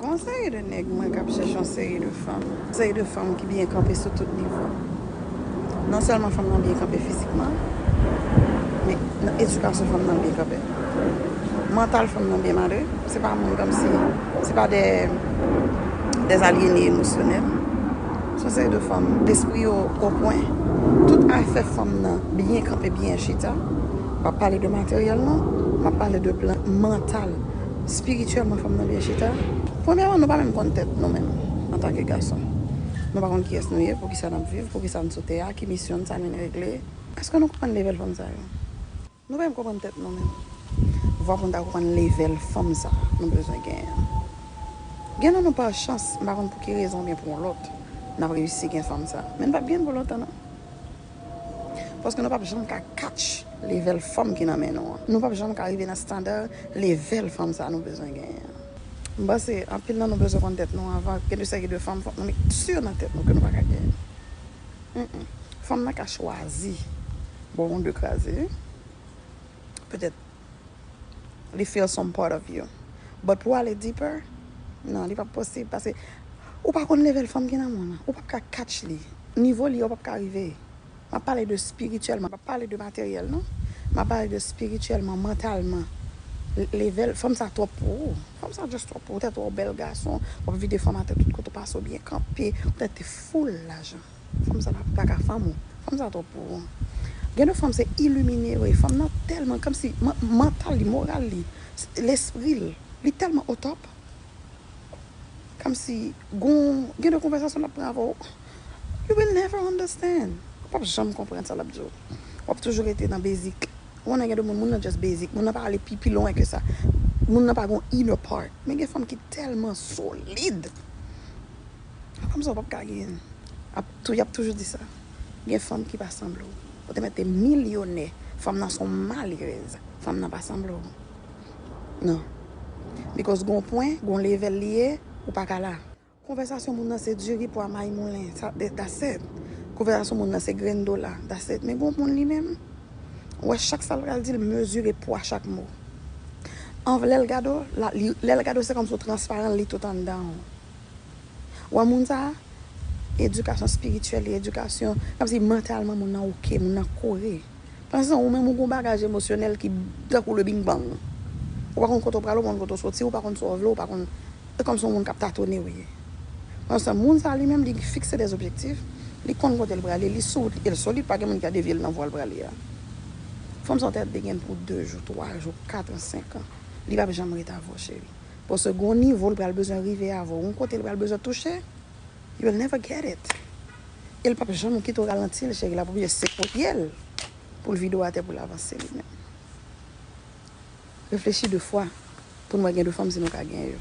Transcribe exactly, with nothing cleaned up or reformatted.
Yon seri de nèg mwen k ap chèche yon seri de fanm. Yon seri de fanm ki byen kanpe sou tout nivo. Non sèlman fanm nan byen kanpe fizikman, men nan edikasyon fanm nan byen kanpe. Mantal fanm nan byen mare. Se pa moun kòmsi, se pa de, des aliénés émotionnels. Se yon seri de fanm, lespri yo o pwen. Tout afè fanm nan byen kanpe, byen chita. M ap pale de materyèlman, m ap pale de plan mantal. Espirityèlman, fanm nan byen chita. Premyèman, nou pa menm konn tèt nou menm, antanke gason. Nou pa konn kiyès nou ye, poukisa n ap viv, poukisa n sou tè a, ki misyon n, sa nou vin regle. Èske nou konprann level fanm sa yo? Nou pa menm konprann tèt nou menm. Vwa pou n ta konprann level fanm sa nou bezwen genyen an. Gen nan nou pa chans, m pa konn pou ki rezon oubyen pou yon lòt, n ap reyisi gen fanm sa. Men n p ap gen pou lontan non. Paske nou p ap janm ka catch level fanm ki nan men nou an. Nou p ap janm ka rive nan standard level fanm sa nou bezwen genyen an. M panse anpil nan nou bezwen konn tèt nou anvan. Gen de seri de fanm, fòk nou met sur nan tèt nou ke nou pa ka genyen. Mm-mm. Fanm nan ka chwazi ba w yon de kraze. Petèt li feel some part of you. But pou ale deeper, non, li p ap posib. Paske ou pa konn level fanm ki nan men w nan. Ou p ap ka catch li. Nivo li a, ou p ap ka rive. M ap pale de espirityèlman, m p ap pale de materyèl non. M ap pale de espirityèlman, mantalman. Level fanm sa twòp pou ou. Fanm sa just twòp pou ou. Tèt ou bèl gason, w ap vide fanm atè tout kote, w pase w byen kanpe, ou tèt te full lajan. Fanm sa pa, pa ka fanm ou. Fanm sa twòp pou ou. Gen de fanm se ilimine yo ye. Fanm nan tèlman kòmsi mantal li, moral li, lespri l, li tèlman o top. Kòmsi gon, gen de konvèsasyon l ap pran avè w. You will never understand. Ou p ap janm konprann sa l ap di w. W ap toujou rete nan basic. Ou konnen gen de moun, moun nan just basic. Moun nan pa ale pi, pi lwen ke sa. Moun nan pa gon inner part. Men gen fanm ki tèlman solid. Fanm sa w p ap ka genyen. Ap tou, y ap toujou di sa. Gen fanm ki pa sanble w. Ou te mèt te milyonè. Fanm nan se yon malerèz. Fanm nan pa sanble w. Non. Because gon pwen, gon level li ye, ou pa ka la. Konvèsasyon moun nan se diri, pwa, mayi moulen. Sa, that's it. Konvèsasyon moun nan se grenn dola. That's it. Men gon moun li menm, ou wè chak sa l pral di, l mezire pwa chak mo. An lè l gade w, lè l gade w, se kòmsi w transparan, li tout anndan w. Wè moun sa a, edikasyon espirityèl li, edikasyon, kòmsi mantalman moun nan oke, moun nan kore. Pandan ou menm ou gon bagaj emosyonèl ki tankou le bing bang. Ou pa konn kote w prale, ou pa konn kote w soti, ou pa konn sa w vle, ou pa konn, e kòmsi yon moun k ap tatone w ye. Pandan moun sa a li menm li fikse des objectifs, li konn kote l prale, li sou wout li, e l solid, pa gen moun ki ka devye l nan vwa l prale a. Fanm sa w tèt degenn pou de jou, twa jou, kat an, senk an. Li p ap janm rete avè w cheri. Paske gon nivo l pral bezwen rive avè w, gon kote l pral bezwen touche, you will never get it. E l p ap janm kite w ralanti l, cheri, l ap oblije sekwe pye l pou l vide w atè pou l avanse li menm. Reflechi de fwa pou n wè gen de fanm si nou ka gen yo.